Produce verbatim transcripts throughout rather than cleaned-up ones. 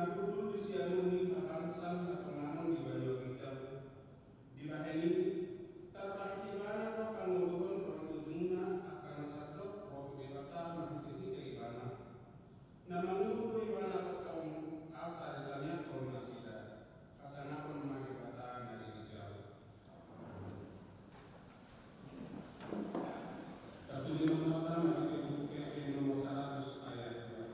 Nakutuli siamunni habangsang hatonganong ri Banua Rijang. Ri bahengi, tarbahi ibanaro pangngorong ri ujunna akkana saddo' Roko Debata mahija-hija ibana. Namanguru ibana tau asa ri tania tolona sida. Asangapang mae Debata na ri Rijau. Tappuji Mama, Mama, ri buku P P nomor seratus ayat dua.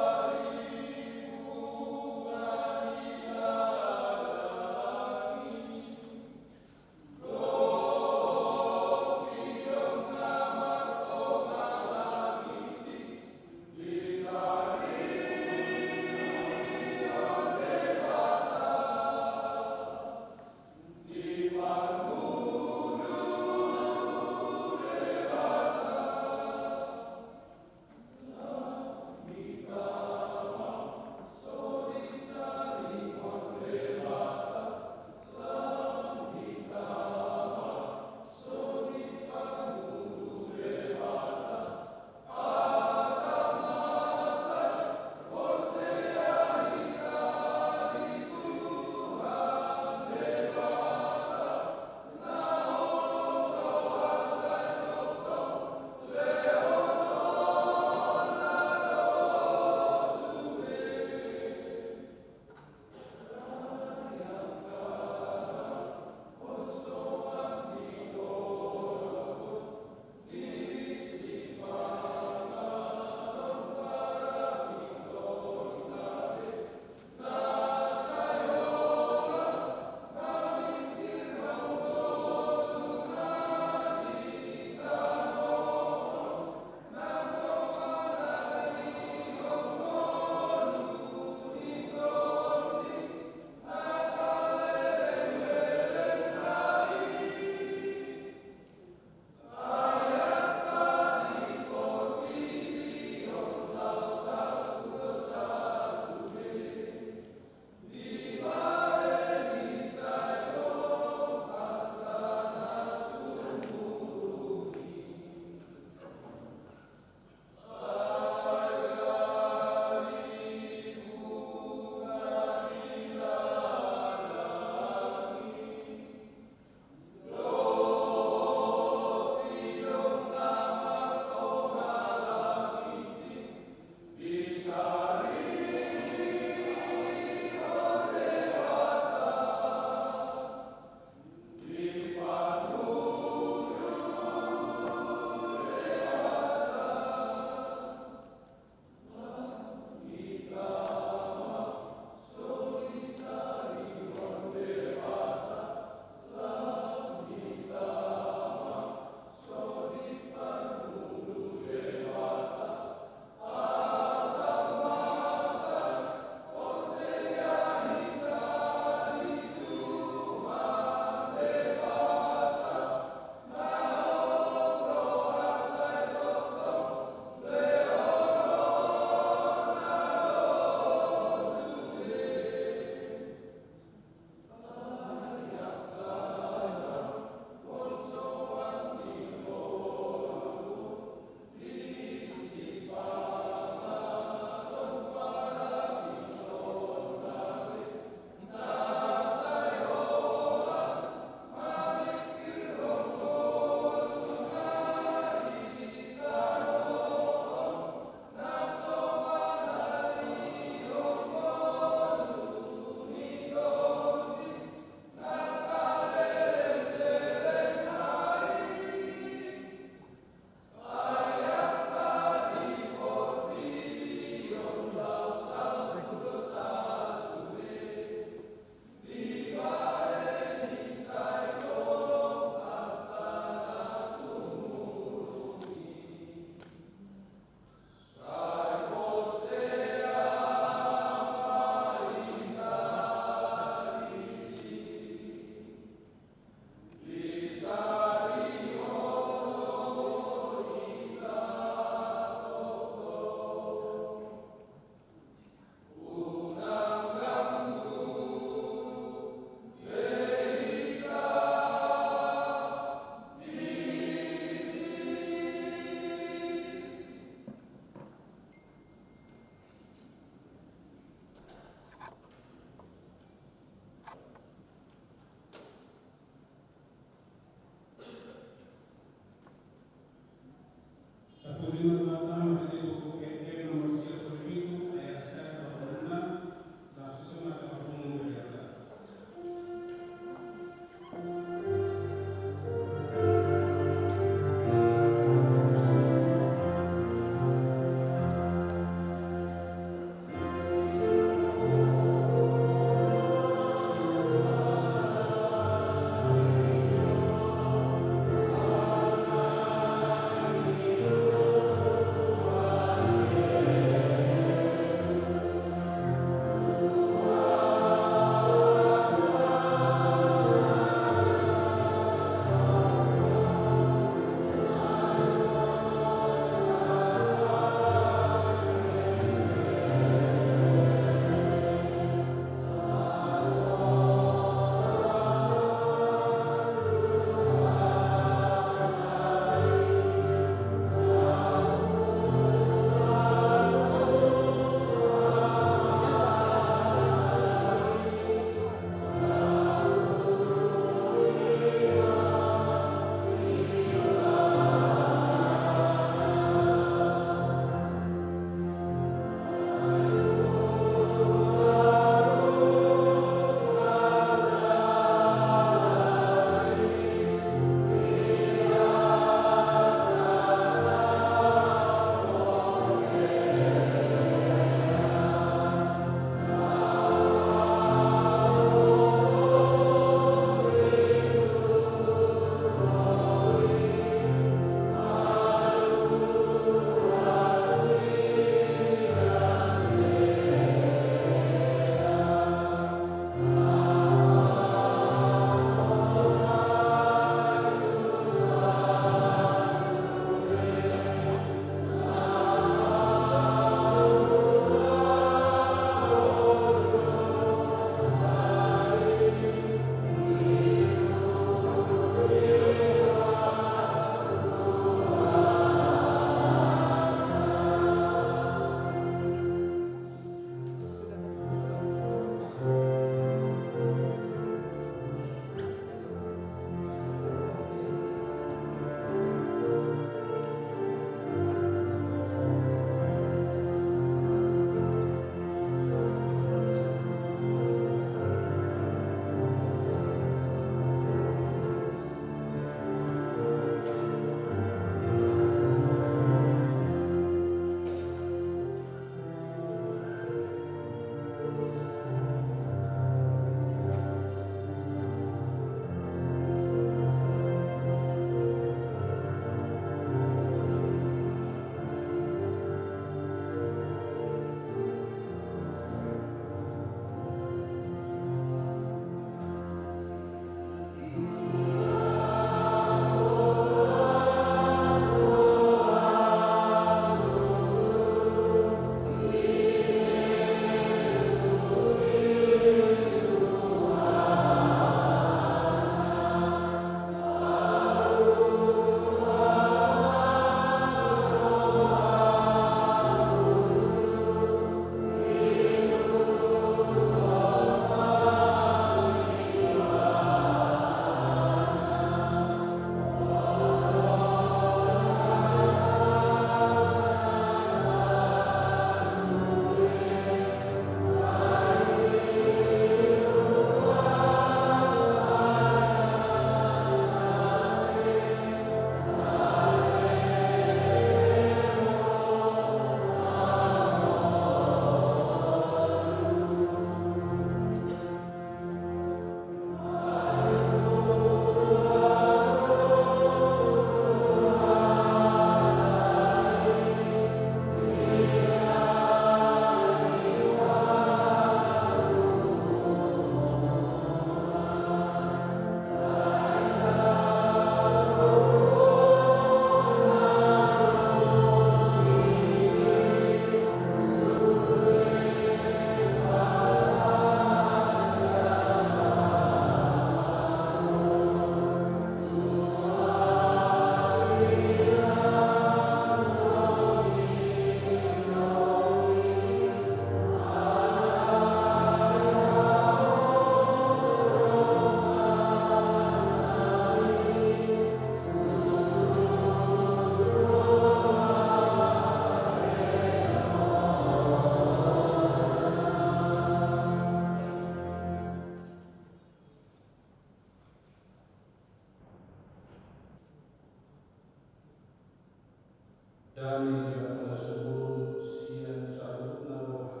Ri batanga sumuru' siagang saluru'na roha,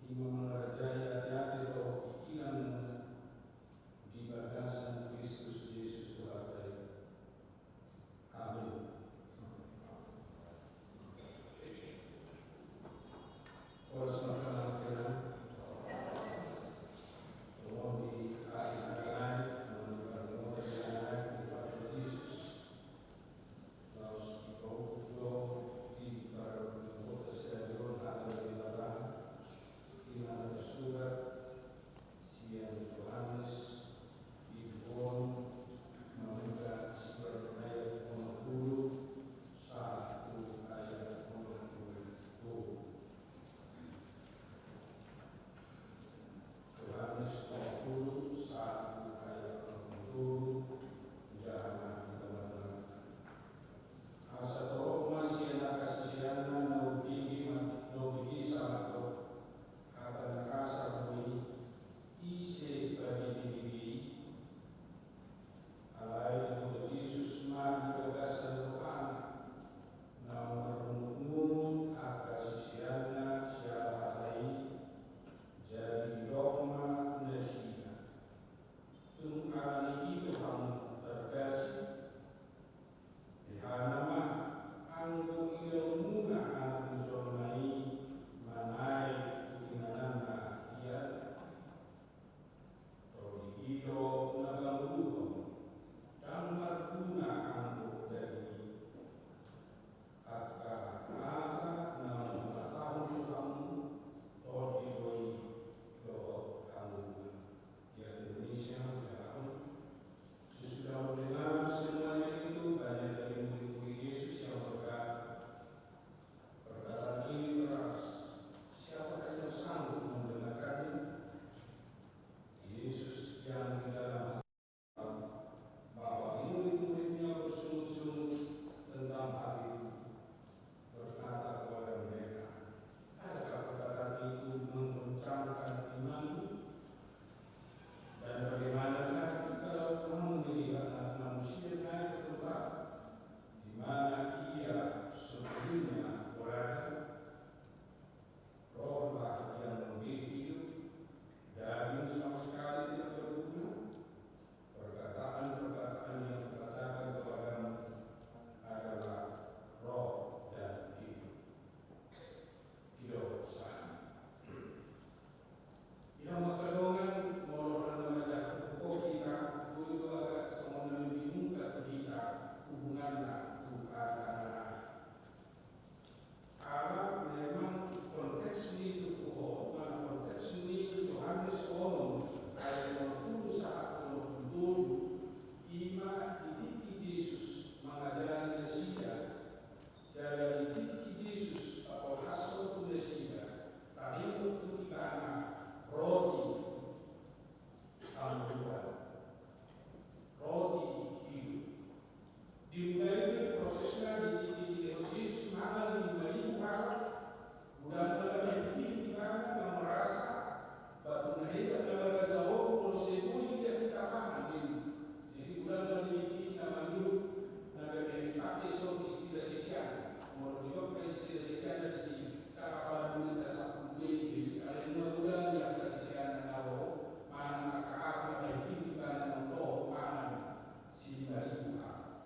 imang mangarajai ati-ati roh pikiranna ri bagassang Kristus Yesus Tuhatta. Amin. Oras makkana-kena, tolong di hari-hari lain, mengenai hari-hari di Tuhan Yesus. Laos ikau kutodong di para anggota sidang dewan a'la ri Batara, di mana tersurat, siagang Yohanes, Ibon, mangka siagang ayat lima puluh, satu ayat lima puluh. Yohanes dua puluh satu ayat dua puluh tujuh, jama di tengah-tengah. Asa toro'ma siagang kasiseanna naubiki ma-, naubiki samatto, ata nakasa'mi ise pabili-bili, alai ri Yesus ma'ni bagassang rupana, naung marrungu'-ngungu' akkasiseanna siagang hatai, jari nidomma nasina. Tungala niidohang terkasi, behanama anggo idommuna ana' nusommai manae ri inananna ia. Tau niido nabanguruhang, tang marguna anggo daging. Akka'ata naung patahung Tuhammu, todong doi do'o kamumma. Ya Indonesia, ya Allah. Sesudah mendengar semuanya itu, banyak dari murid-murid Yesus yang berkata, "Perkataan ini keras, siapakah yang sanggup mendengarkannya?" Yesus yang di dalam hati bahwa murid-murid-Nya bersungut-sungut tentang hal itu, berkata kepada mereka, "Adakah perkataan itu menggoncangkan imanmu? Dan bagaimanakah jikalau kamu melihat Anak Manusia naik ke tempat di mana Ia sebelumnya berada?" Rohlah yang memberi hidup, daging sama sekali tidak berguna. Perkataan-perkataan yang kukatakan kepadamu adalah roh dan hidup. Kidong sana. Ia makadongang molo'na namaja' kukoki kita, boyko aga semona membingungka tu kita hubunganna tu ana'-ana'e. Ala memang konteksmi tu Paul, mana konteksmi tu Yohanes Onom, ayat lima puluh satu, lima puluh tujuh, ima ditikki Yesus mangajari nasida. Jari ditikki Yesus, apolhasso tu nasida, taringu tu ibana roti. Ambuan. Roti hidup. Dimulai prosesna ditikki Yesus mangang lima ribu hara', gudang mala'bi bibana namarasa batunna hebat nabaraja roti, molo sebui dia kita pahang dulu. Jadi gudang mala'bi namangngi, nagapemi pake so istilah sisian, molo didokka istilah sisian di sini, kapala duit tasappu duit, alai mua gudang yang kasisian nawo. Manna makahapi mae binti bana monto manna silima ribu ha.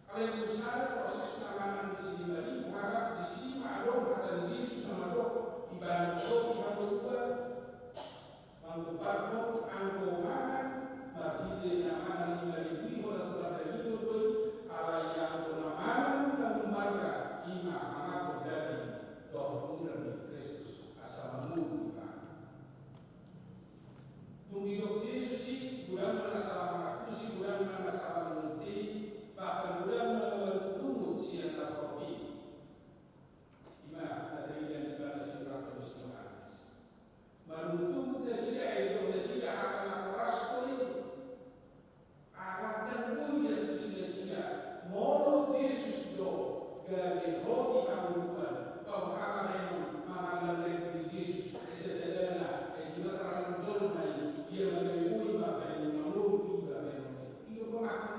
Alai musai prosesna manna silima ribu ha, disima adong hatang Yesus namadok, ibana roti hamburua, mangkuparmo angko manna, mabhidena manna lima ribu iho ratu pada lino toi, alai angko namanna namumarra ima amato daging, toh mudami Kristus, assammuru. Tunggi dok Yesusi, gudamma nasaba marakusi, gudamma nasaba mutti, bahkan gudamma nabaru tungut siagang natorpi. Ima naterima di bana suratta Yohanes. Maruntu nasida, ero nasida hatang nakoraskoi. Araddang boya tu sida-sida, molo Yesus do, gabe roti hamburuan, pau hama memang mangallang ri Yesus, esa-sedana, e, di mata ralang jolmai, ia magabe boi ma'baine manguru iba memang. Ido pemaka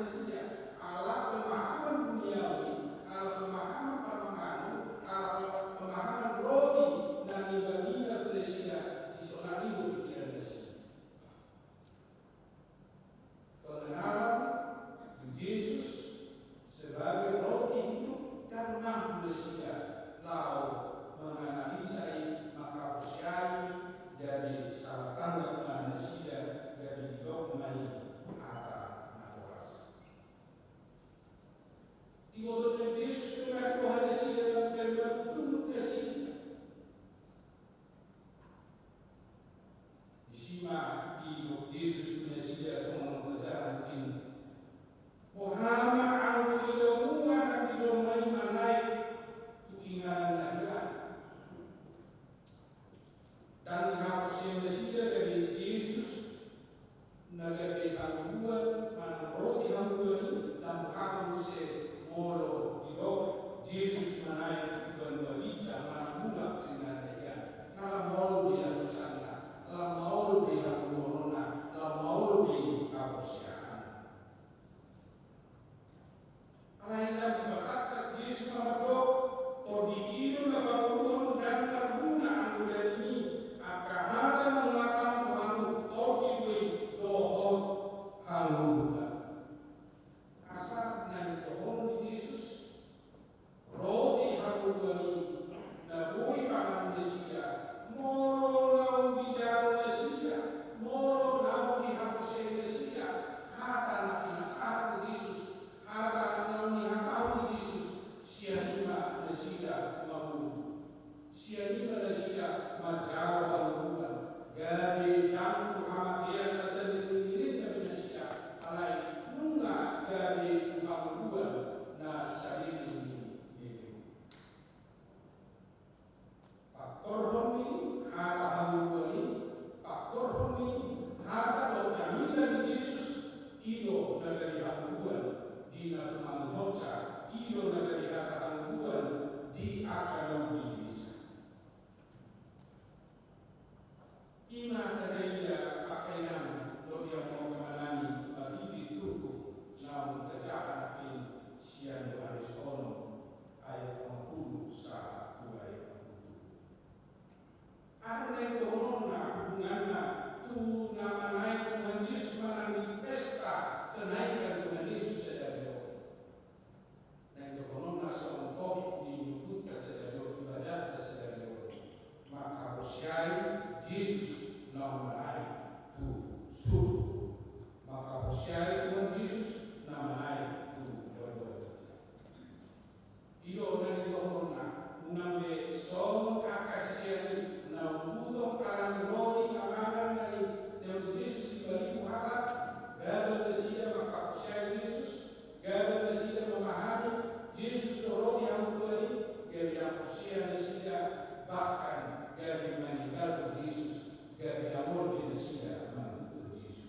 Gaga namordi nasida manuntu' Yesus.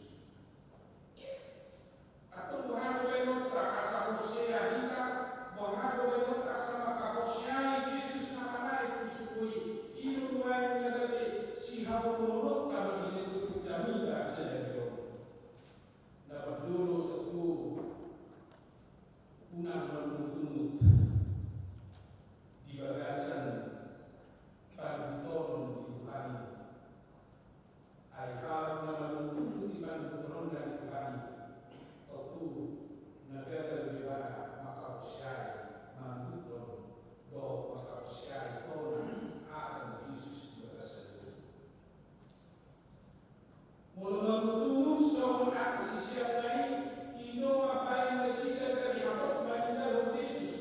Atau bahajo bainotta assapossea hita, bahajo bainotta assamakaposseai Yesus namanae kusukui, inung waeng nagabe sihabu-habulotta maki anne tu jamita sedari lolo. Napajolo tottu unang manunut-nunut di bagasan panrung todong di Tuhan. Ai hala punna manuntunuki panrung todonna ri Tuhan, tottu nagaga le'ba'na makapossai manrung todong, doh makapossai tona Atang Yesus ri bagassang. Molo manrung todong sombong aka sisia'nai, inoma paeng nasida karihatotna ri dalle'na Yesus.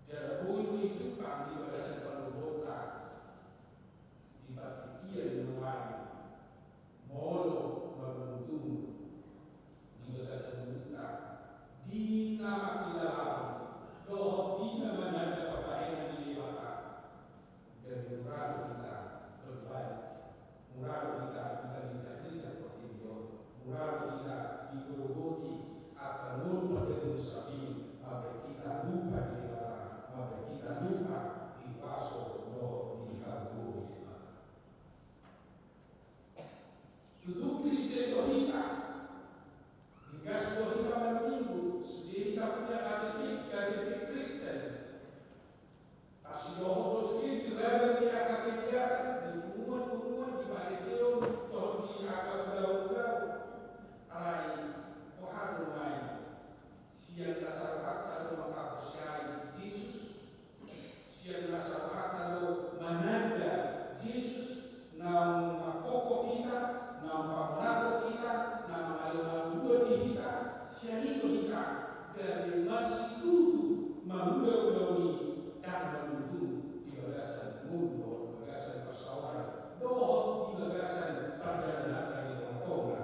Jara boiko icuppa ri bagassang panrung todong. Dipattikiangi mae molo maruntung ri bagassang utta, dina makkilalang, doh dina manadda pappaengang ri Debata. Jari murado kita berbalik. Murado kita niparinca-rinca pakinjo, murado kita nikoroboti akkala'nu padeng sapi, mabbe kita lupa ri Debata, mabbe kita lupa ri paso doh ri habu ri Debata. Tutu Kristen tohita, ringkas tohita malam minggu, sudieta punna K T P, K T P Kristen. Assilohe siki ri laleng ri aka kegiatan, ri punguan-punguan, ri pa'rekeong, toho ri aka gau-gau. Alai, poharung mae. Siang nasaba' tau makapossai Yesus, siang nasaba' tau manadda Yesus, Naung makkokko kita, naung pammanako kita, naung mangale'na ulua ri kita, sialito kita, gabe massitutu manggaung-gaungi, dan manuntu ri bagassang monro, ri bagassang passawai, doh ri bagassang pa'dananna ri tonga-tonga.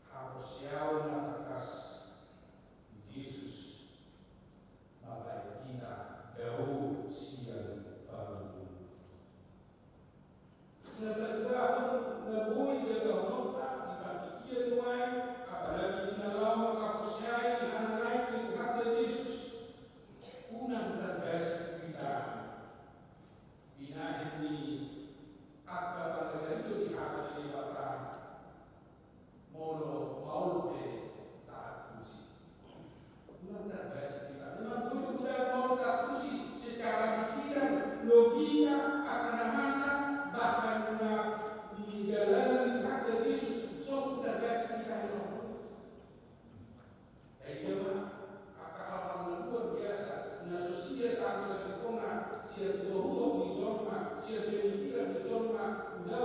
Harus siaung atas Yesus. Maka kita daung siagang parallung. Natandaung naboi jagaonta ri pa'tikiang nuaeng, apalagi punna lamaka kusiai ri hanangaeng ri Puatta Yesus. Punna tanggasiki kita, inahenni akkapangajarrio ri hata ri Debata. Molo maupe taattusi. Punna tanggasiki kita, memang kudu kuda maupe taattusi secara pikiran, logika, akal masa, bahkan punna ri dalam ri Puatta Yesus, sokku tanggasiki kita memang. Taiyama, akkahal-hal luar biasa, nasosia tau sassikonna, siagang tohuo ri comma, siagang pemikiran ri comma, kuda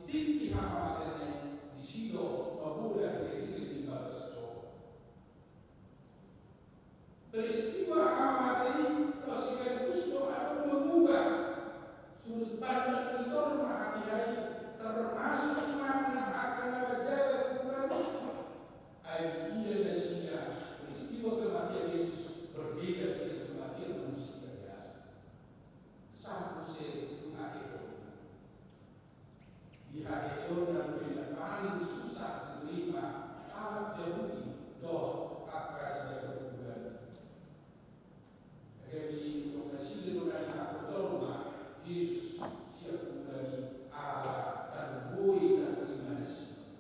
Tinggi hamamatena di Silo mabula hiri-hiri di Bagas Coro. Peristiwa hamamatei passikaligus doa mengubah sudut pandang nicolma hatihai, termasuk makna akan nabajaga kuburan. Ai ia nasia peristiwa kematian Yesus berbeda siagang kematian manusia biasa. Satu se tunga ero. Di hadironna benda paling susah diterima anak Yahudi, doh, akkasiagang kuburan. Jadi, lokasile tona ditappo colma, Yesus siagang kuburan, ala dan boy taterima nasi.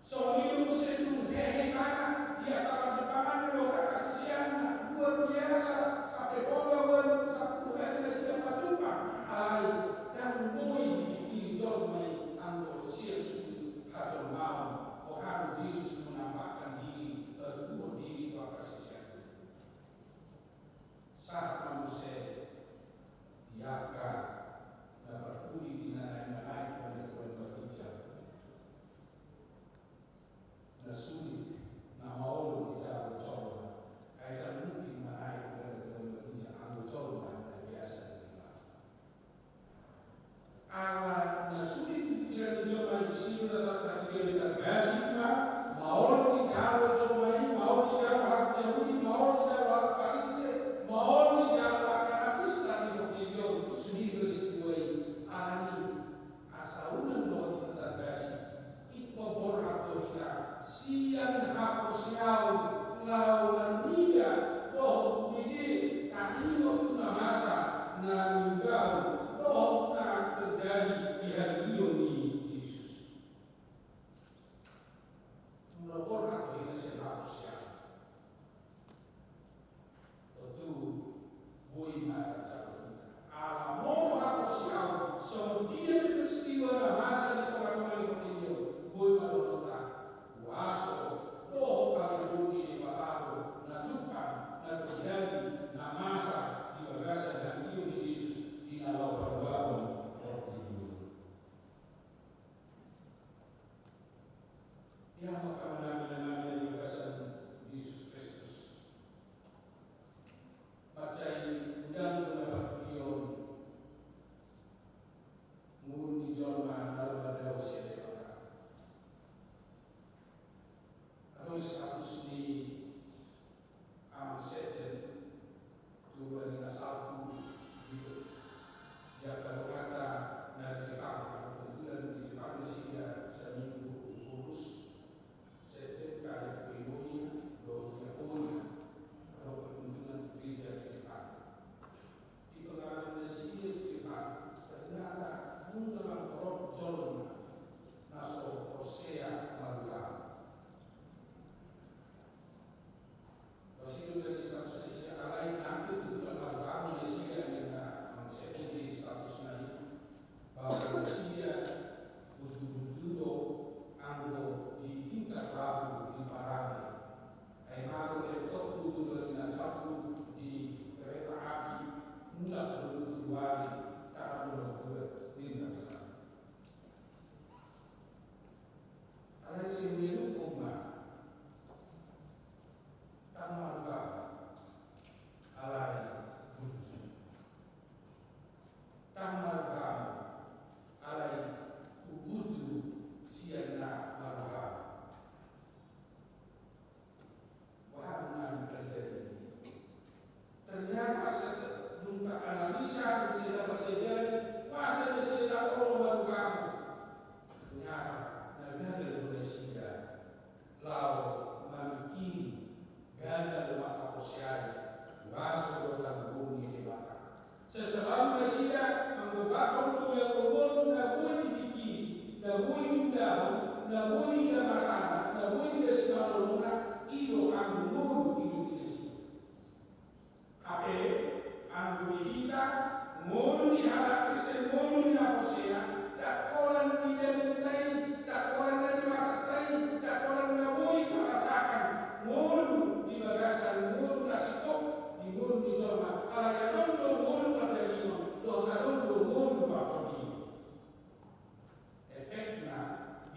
Songginu seddung hehe kana, ia kapanjeppanganna dota kasisianna luar biasa, sampai polo baru sepuluh hari nasi yang patupa, alai dan moi dipikkiri jolmai anggo sia sujud hajol maung, oh hanu Yesus menampakkan diri, bertubuh diri tua kasisianna. Sah manusia, iaka napartuli di nanae-nanae kepada Tuhan Batija. Nasulik, namaolo di calo-colo, aera mungkin manae kepada Tuhan Batija anggo colo na biasa di Ala nasuli tu pikirannu jomai, siro tatau katigere targasima, maolki calo jomai, maolki calo anak Yahudi, maolki calo anak Parise, maolki calo akanatis tadi wakilio, sudiro situai. Alani asaunang doa kita targasi. Ikko borha tohita, siang hako siau, lau nannida, doh bede, tario tu namasa, nanigau, doh na terjadi di hadiringni Yesus. Mula borha tohita siang hako siau.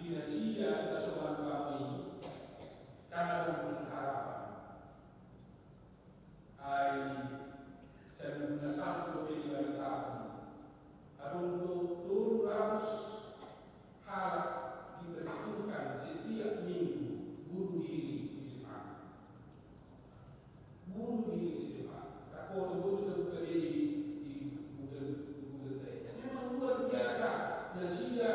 Nasida nasomang kami, tadong pengharapan. Ai, saminggunna sampulo ri baritau, adong tolu ratus hala' diperhitungkan setiap minggu bunuh diri di Jepang. Bunuh diri di Jepang. Takkoto-koto tau kadei di Google, di Google teh. Memang luar biasa. Nasida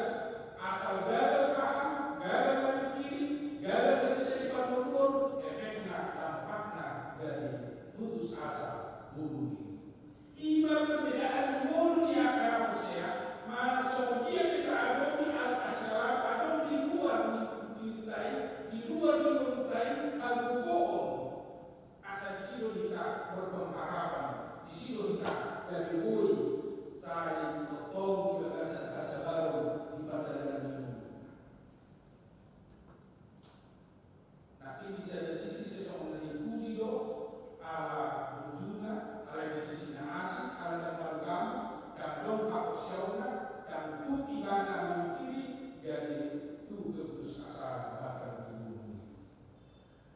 asal gagal paham, gagal mamikkiri, gagal nasida ri panrupang, efekna, dampakna jadi putus asa, bunuh diri. Ima perbedaan ngolu ri angkana Hosea, mana sogia kita adongi alkahinalan adong di luar ditai, di luar ditai, alkuko'o. Asa di sido hita berpengharapan, di sido hita dari koi sai totong di bagasan kasabarang di paddalanna minggu. Nakke bisa di sisi sesona dipuji do, ala bujuna, ala di sisi naasi, ala dammalu-gamu, dan dong hapo syauna, dan tuki bana mangkiri, jadi tu keputus asa bahkan dibunuh.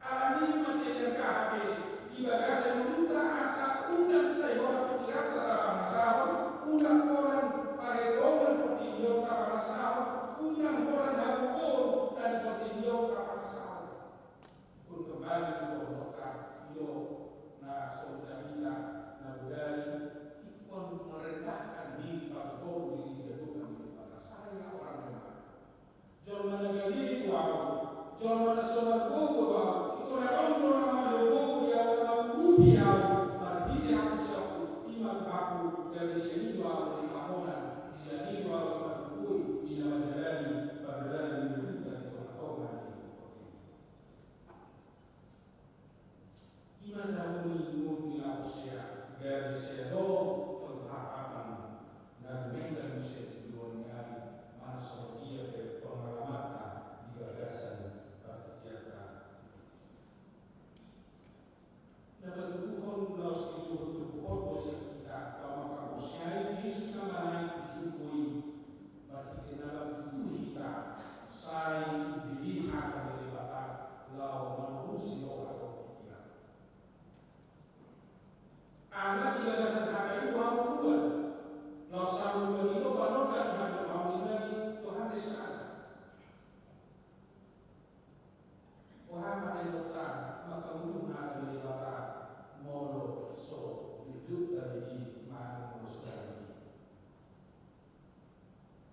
Alani maccaja kahape, di bagasan ulunta asa undang sai hora pikkiranta tapangasau, undang orang paretongan pertindiong tapangasau, undang orang habu-boru dan pertindiong tapangasau. Pun kembali ke pondokta, iyo, na sonta mita, na budari, ikon merendahkan diri, patutoru diri, jadukang diri pada saya orang lemah. Jolo mana gaji kuau, jolo mana solar bobo kuau, iko na dondo na mali bobo di au, na manggupi au, marhiti aku siapku, ima kupaku, gaji siaminjo au ri pamona, siaminjo au ri pakkukui, di namanjarani, paddarani ri tonga-tonga ri kote. Ima naungi-ungi Hosea, gari sedo pengharapan, na ri mengkami setujuannyari, manna solia ri pangalamatta di bagasan partikkiatta. Napatuduhang lao situru-turuhang dosa kita, pamakaboseai Yesus namanai kusukui. Marhitena battutuhita sai ubidin hata ri Debata lao mangurusi roha ri pikkirang. Ana' ilagasang hata itu hamu dua. Lao sambuangi do padonna ri hata maulinna ri Yohanes sana. Wahana elotta makaulu'na ri Debata molo so juju'ta ri manna molo sukariki.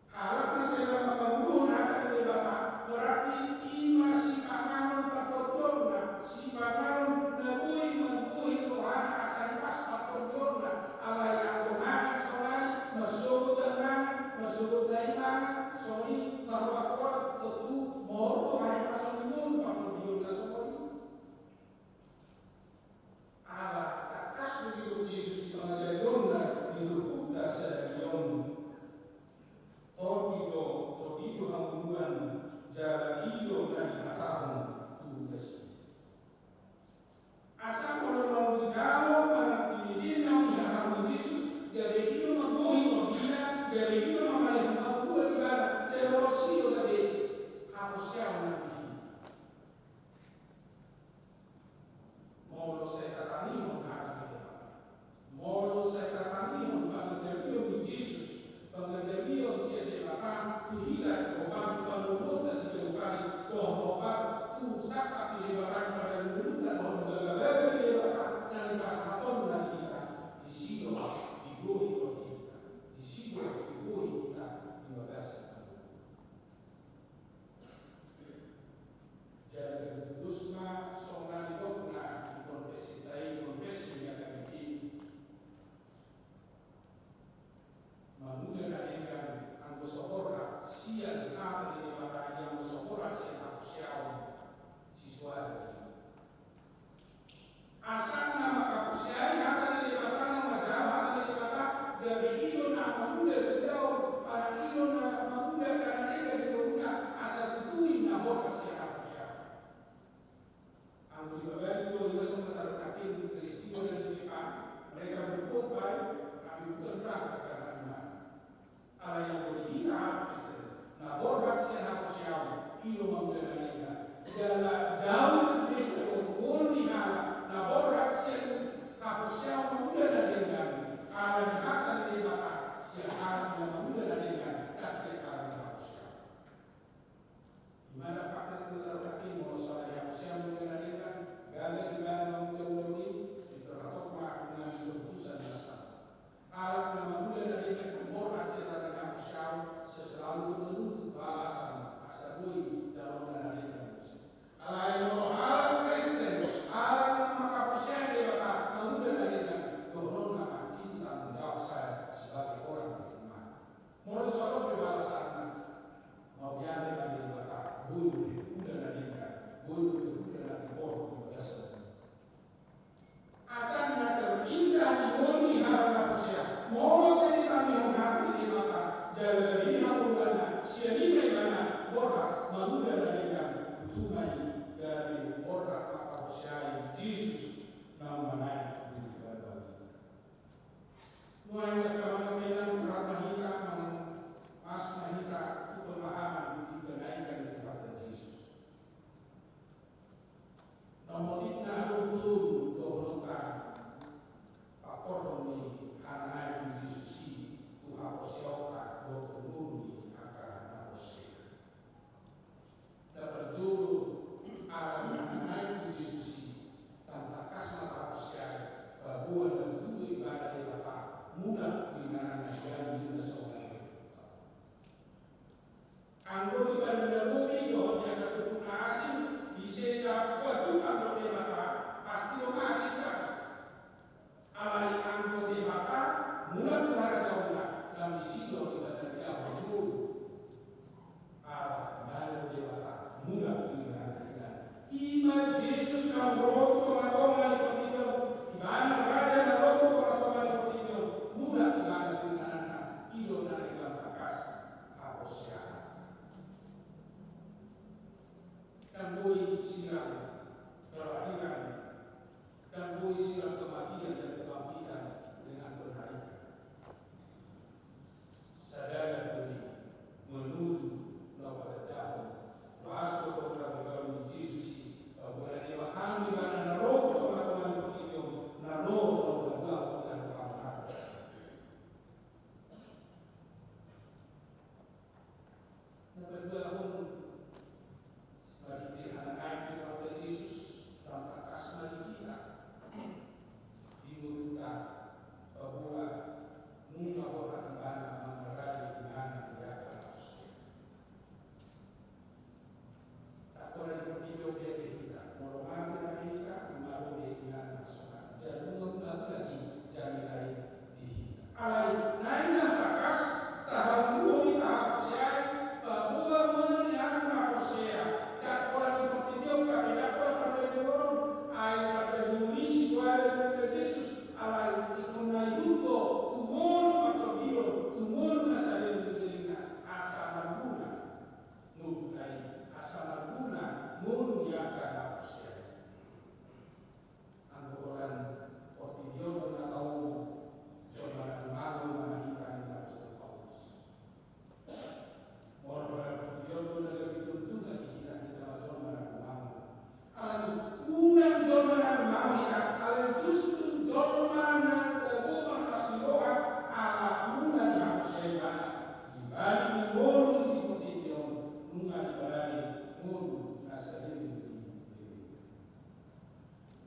Hala'na selama kaulu'na ri Debata, berarti ima sipanganon patonjonna, sipanganon naboi-naboi rohana asari'bas patonjonna, alai angkongangi saulari, massobo tangngangang, massobo taimanga, sori, paroa-roa, tottu, moro, hai, pasonggong, patonjonna sori. Ala takkasumi Yesus ri pangajarionna ri rukunta sadarion. Todiko, todiko hamburuan jara iyo nanihatahang tu Yesus. Asal kalau mau dijalo, mana tinidin naung nihatahang Yesus, gabe ino magohi todina, gabe ino mamalehang hamburuan ibada, jaro sio gabe harus siapa nanti. Molo sai tatangihang hata ri Debata. Molo sai tatangihang pangajariang ri Yesus, pangajariang siagang Debata, kuhila ri bantu pangngolonta sigaukali, doang-doang batu, tu sa'ra ri Debata, pada ri ulunta doang gaga-gaga ri Debata, na ri pasahatonna ri kita, ri Sion, ri Gori Todinta, ri Sion, ri Gori kita, ri Bagasang. Jari, tugasna songanidokna di konfesi tai konfesi niaka mingkini. Mangngena naengkang anggo sokorra siagang hata ri Debata, ia sokorra siagang hata siagang Anggomi padanna Rumi, dohonne akatutu'na asing, iseta kuacu anggo Debata, pastio mate Ibrahim. Alai anggo Debata, mula tu harajaunna, namisido ri batariawa dulu. Apa, ibana Debata, mula tu inganna-inganna. Ima Jesus naung rotu tonga-tonga nikodijong, ibana raja narotu tonga-tonga nikodijong, mula ibana tu inganna, ido narekang takkas, apa siapa. Tamboi sirang kelahiran, tamboi sirang kematian dan kebangkitan dengan kenaikan. Sadaya tuli menuju naupataddahung. Masoko kau-kau ni Yesusi, tau nalewa kami bana naroko tau matoa ni Puji Puji, naroko tau gagau kita rupa-rupa. Napaduahung, sebagai anak-anak Yesus, tampa kasmali kita. Di muruta, bahwa munga boha di mana mangaraja di mana tidak akan. Takkola nipatijong biaya kita, moro mate ri kita, maro biaya inganna massona. Jalungang bahu lagi jamitai di kita. Alai, naina takas, tahambuomi tahapaseai, paboa mononi anu napossea. Takkola nipatijong, tapi takkola pada diborong, ai pada dimunisi suara Tuhan Yesus, alai ikonnai duko, tumonu pattobio, tumonu nasabeng ri diriNa, assalambunga. Nukkai assalambunna monu niaka napossea. Angkorolan portibiotonna tau jomma nanumanu namahitang Rasul Paulus. Morolan portibiotonna gapi tuntunna kihita-hita jomma nanumanu. Alami unang jomma nanumanu ya, alai justru jomma nanumanu asliroha, ala unang nihapossea bana. Nibalikmi monu ri portibiong, nunga nibalani monu nasa'ring ri linoa.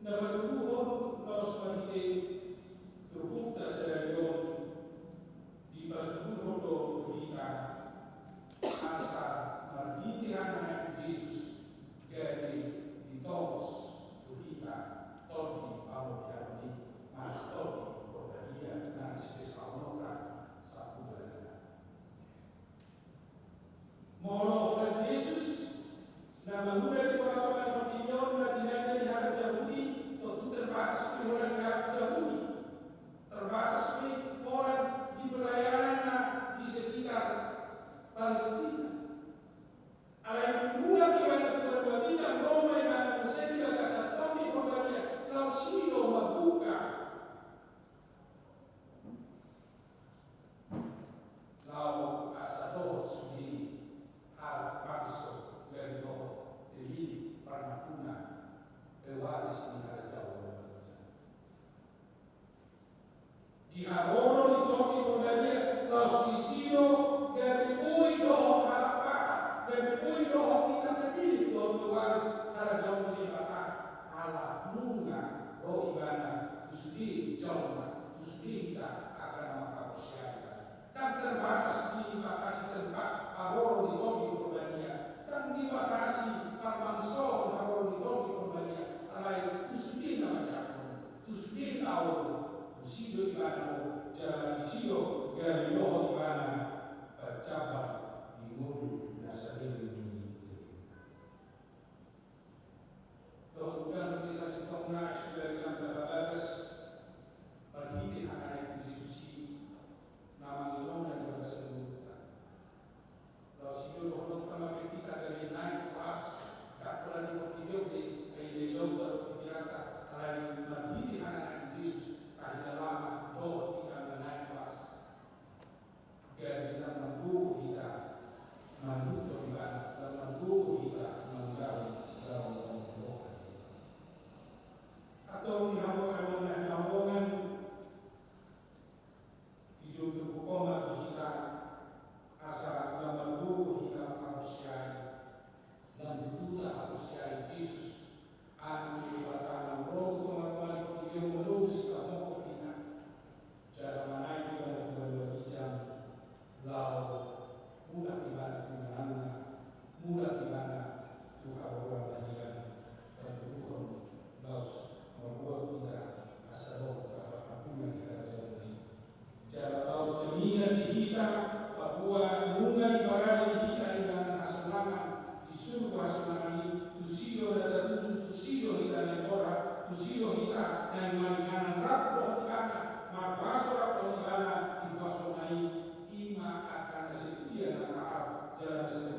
Napatuduhong Paulus marite turukutta sedariong, dipassuroto ri hita, asa marhite ana' Yesus, jari ditongos ri hita toddi pammopianni, maka toddi porbadia na sipesauloka sabbulanna. Molo Yesus namangula ri tonganga-tonganga portibiong, na tinanna niharang Yahudi, tentu terbatasmi orang niharang Yahudi. Terbatasmi orang di pelayananna di sekitar Palestina. Alai mulaki bana tu banua Bitang Roma, ibana Museli, bagassang tommi Porbania, lao sido mabbuka. Lao assatoho sudiri, ha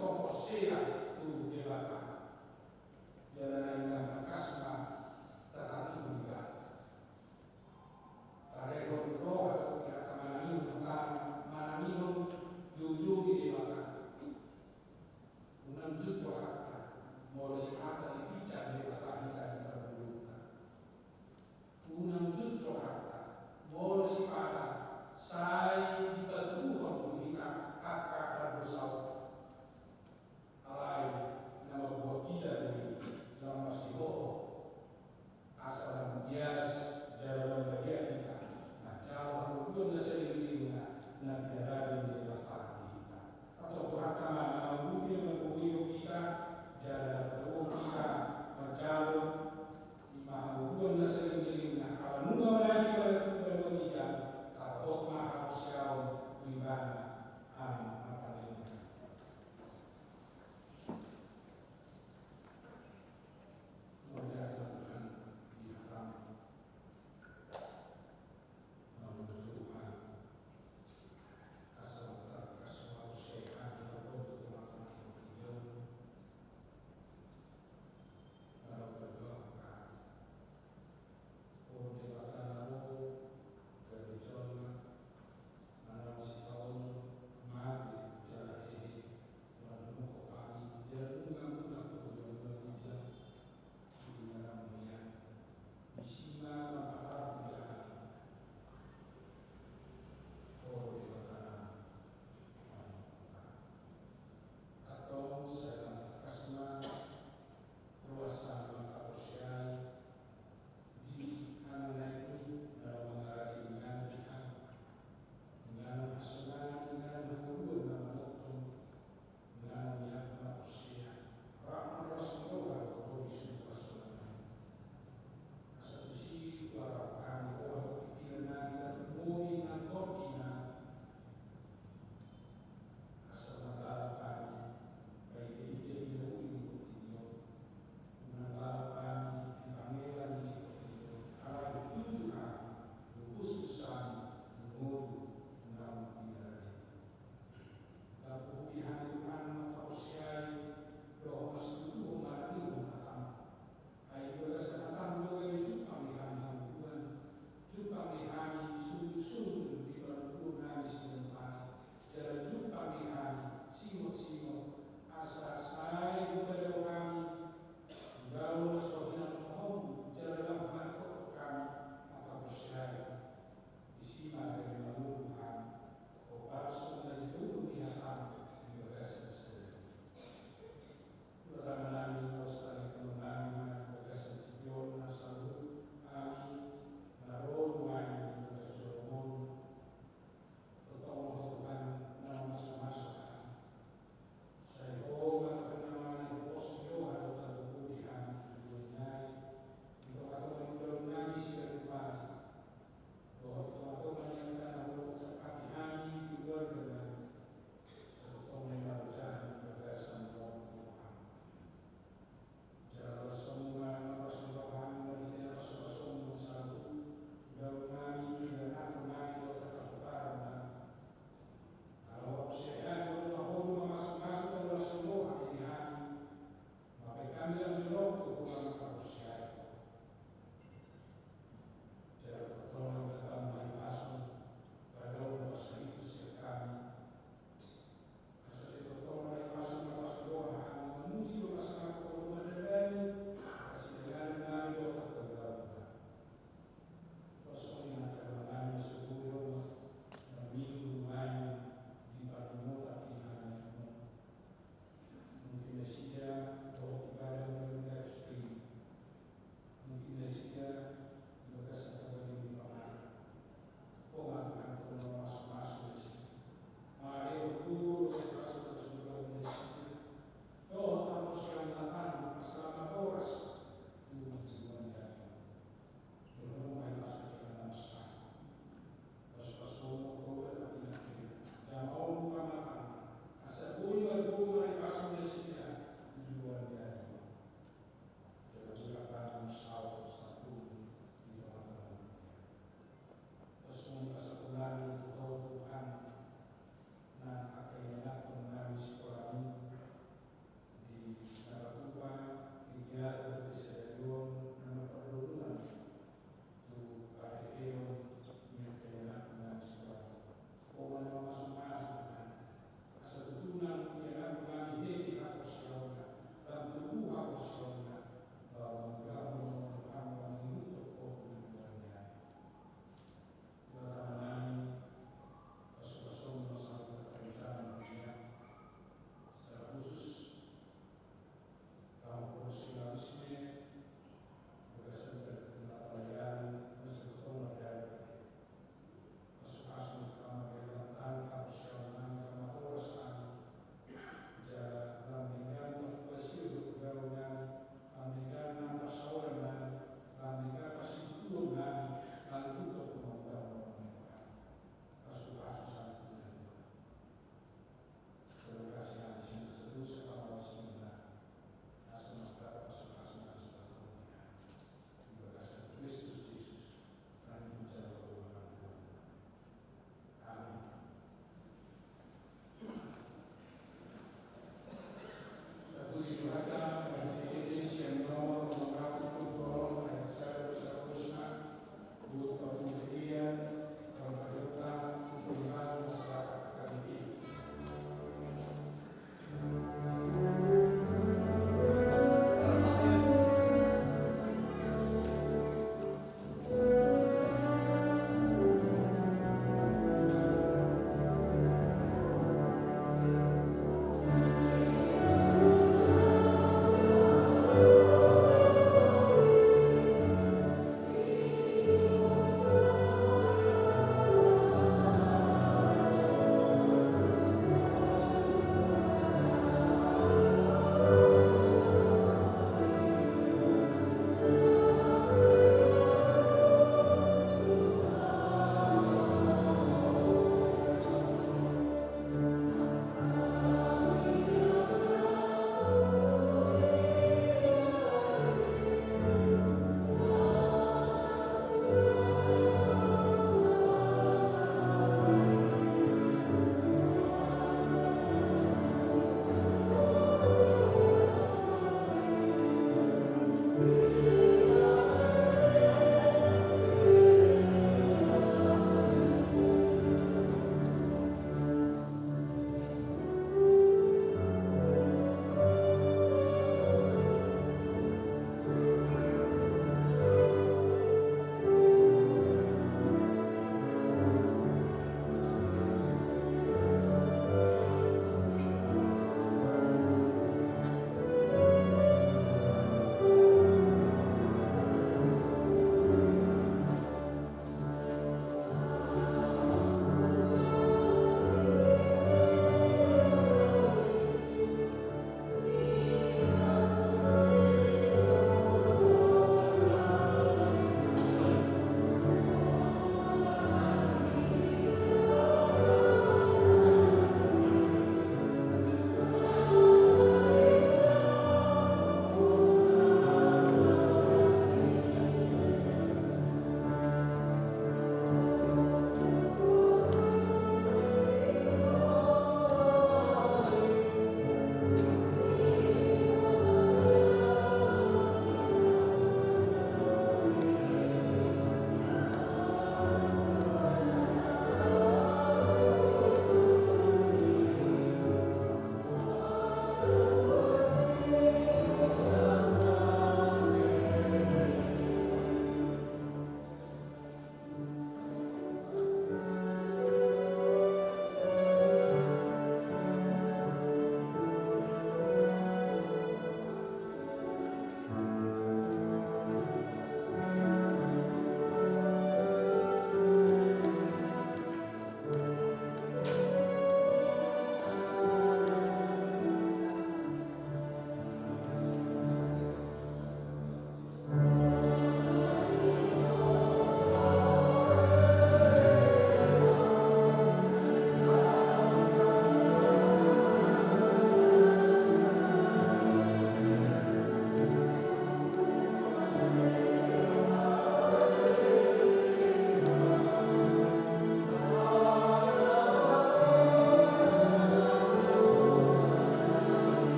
Porsea tu Debata. Jari naingang bakkasna tatangihung ibada. Tarehong roha, manangihung matana, manangihung jujungi Debata. Unang juttu hatta, molo sipata dipicca Debata hita di pargulutta. Unang juttu hatta, molo sipata sai dipatuduhang tu hita akka pardosa. Alai namabuakidangi lamma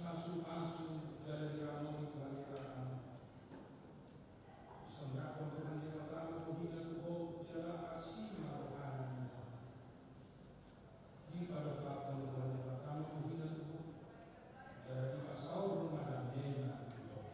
Asu-asu dari Ramoni Bangkirana. Sanggapang Tuhan Debata, kuhina tu bau jala asima rohana minawang. Di pada pakkang Tuhan Debata, kuhina tu bau jala dipasaurung madammena tu tau.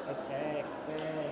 Respect, respect.